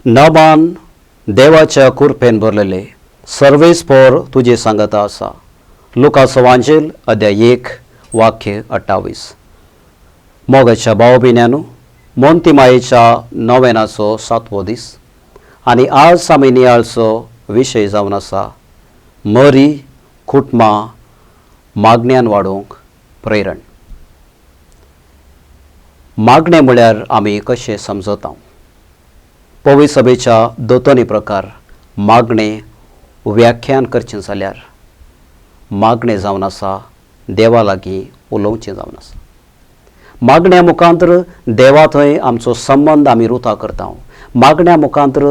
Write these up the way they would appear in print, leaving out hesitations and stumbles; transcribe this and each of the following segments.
नबान देवाच्या कुरपेन भरलेले सर्वेस्पोर तुजे सांगता आसा. लुकाचो वांजेल अध्याय 1 वाक्य 28. मोगाच्या भाव भयण्यानो, मोंतीमायेच्या नवेनाचो सातवो दीस आनी आज आमी नियाळचो विशय जावन आसा मरी कुटुंबां मागण्यान वाडोवंक प्रेरण. मागणें म्हळ्यार आमी कशें समजता? पवी सभेच्या दोतोनी प्रकार मागणें व्याख्यान करचें जाल्यार मागणें जावन आसा देवा लागीं उलोवचें जावन आसा. मागण्या मुखांतर देवा थंय आमचो संबंद आमी रुता करता. मागण्या मुखांतर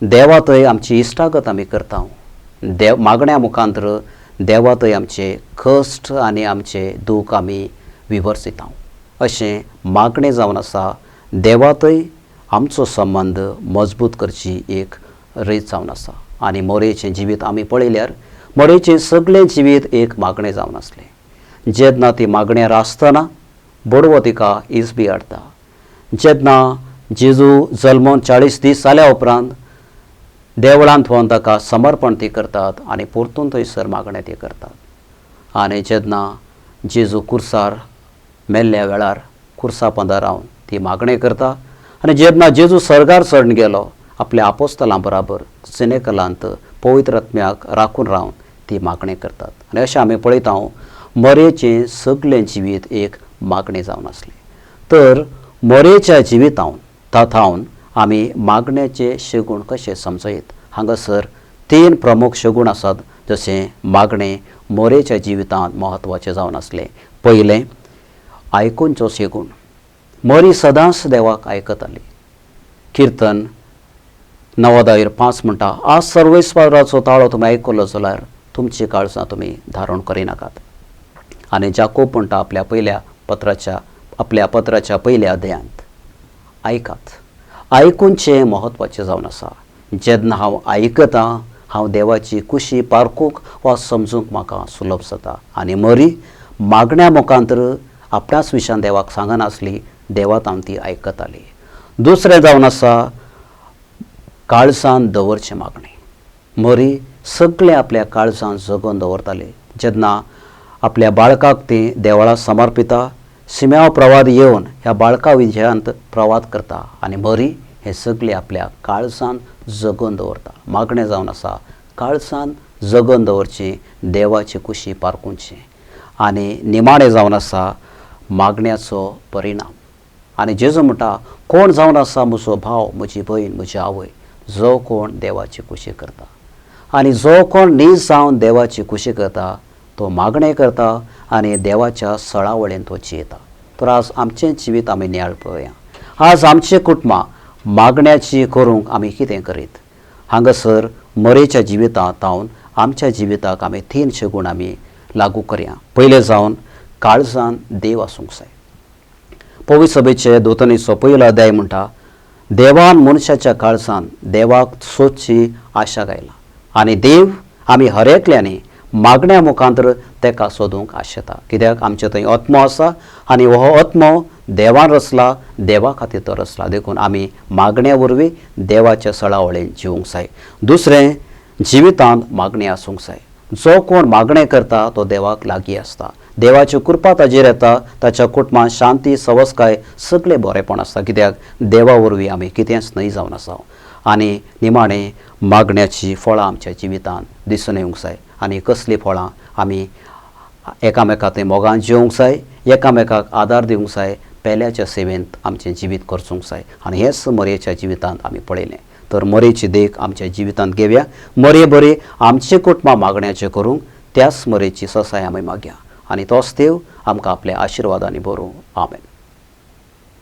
देवा थंय आमची इश्टागत आमी करता. देव मागण्या मुखांतर देवा थंय आमचे कश्ट आनी आमचे दूख आमी विवर्सिता. अशें मागणें जावन आसा देवा थंय आमचो संबंद मजबूत करची एक रीत जावन आसा. आनी मोरेचें जिवीत आमी पळयल्यार मोरेचें सगळें जिवीत एक मागणें जावन आसलें. जेन्ना ती मागण्यार आसतना बोडवो तिका इजबी हाडटा. जेन्ना जेजू जल्मोन 40 दीस जाल्या उपरांत देवळांत वचून ताका समर्पण ती करतात आनी परतून थंयसर मागणें ती करतात. आनी जेन्ना जेजू कुर्सार मेल्ल्या वेळार कुर्सा पोंदा रावन ती मागणें करता. आनी जेन्ना जेजू सर्गार चडून गेलो आपल्या आपोस्तलां बराबर सिनेकलांत पवित्र आत्म्याक राखून रावन ती मागणें करतात. आनी अशें आमी पळयता मरेचें सगळें जिवीत एक मागणें जावन आसलें. तर मरेच्या जिवितान ताथावन आमी मागण्याचे शेगूण कशें समजयत? हांगासर 3 प्रमुख शेगूण आसात जशें मागणें मोरेच्या जिवितांत म्हत्वाचें जावन आसलें. पयलें, आयकुंचो शेगूण. मरी सदांच देवाक आयकताली. किर्तन 9:5 म्हणटा, आज सर्वेस्पराचो ताळो तुमी आयकलो जाल्यार तुमची काळजां तुमी धारण करिनाकात. आनी जाकोब म्हणटा आपल्या पयल्या पत्राच्या आपल्या पत्राच्या पयल्या अध्यायांत, आयकात. आयकुचें म्हत्वाचें जावन आसा. जेन्ना हांव आयकतां हांव देवाची कुशी पारखूंक वा समजूंक म्हाका सुलभ जाता. आनी मरी मागण्या मुखांतर आपणाच विशयान देवाक सांगनासली, देवात हांव ती आयकताली. दुसरें जावन आसा काळजान दवरचें मागणें. मरी सगळें आपल्या काळजान जगोवन दवरताली. जेन्ना आपल्या बाळकाक ती देवळां समर्पिता, सिम्याव प्रवाद येवन ह्या बाळका विजयांत प्रवाद करता आनी मरी हें सगळें आपल्या काळजान जगोवन दवरता. मागणें जावन आसा काळजान जगोवन दवरचें, देवाची कुशी पारखुचें. आनी निमाणें जावन आसा मागण्याचो परिणाम. आनी जेजू म्हणटा, कोण जावन आसा म्हजो भाव, म्हजी भयण, म्हजी आवय? जो कोण देवाची कुशी करता. आनी जो कोण नीज जावन देवाची कुशी करता तो मागणें करता आनी देवाच्या सळावळेन तो जियेता. तर आज आमचें जिवीत आमी नियाळ पळोवया. आज आमचें कुटुंबां मागण्याची करूंक आमी कितें करीत? हांगासर मरेच्या जिवितांत तावन आमच्या जिविताक आमी 3 शेगूण आमी लागू करया. पयलें जावन काळजान देव आसूंक जाय. पवित्र सभेचे दोतनीचो पयलो अध्याय म्हणटा, देवान मनशाच्या काळजान देवाक सोदची आशा गायला आनी देव आमी हर एकल्यांनी मागण्या मुखांतर तेका सोदूंक आशेता. कित्याक आमचे थंय आत्मो आसा आनी हो आत्मो देवान रचला, देवा खातीर तो रचला. देखून आमी मागण्या वरवीं देवाच्या सळावळेन जिवूंक जाय. दुसरें, जिवितांत मागणी आसूंक जाय. जो कोण मागणें करता तो देवाक लागीं आसता. देवाची कृपा ताजेर येता, ताच्या कुटुंबांत शांती, सवसकाय, सगळें बरेंपण आसता. कित्याक देवा वरवीं आमी कितेंच न्हय जावन आसा. आनी निमाणें मागण्याची फळां आमच्या जिवितांत दिसून येवंक जाय. आनी कसलीं फळां? आमी एकामेका थंय मोगान जिवंक जाय, एकामेकाक आदार दिवंक जाय, पेल्याच्या सेवेंत आमचें जिवीत खर्चूंक जाय. आनी हेंच मरेच्या जिवितांत आमी पळयलें. तर मरेची देख आमच्या जिवितांत घेवया. मरे बरी आमचें कुटुंबां मागण्याचें करूंक त्याच मरेची ससाय आमी मागया आनी तोच देव आमकां आपल्या आशिर्वादांनी भरूं. आमेन.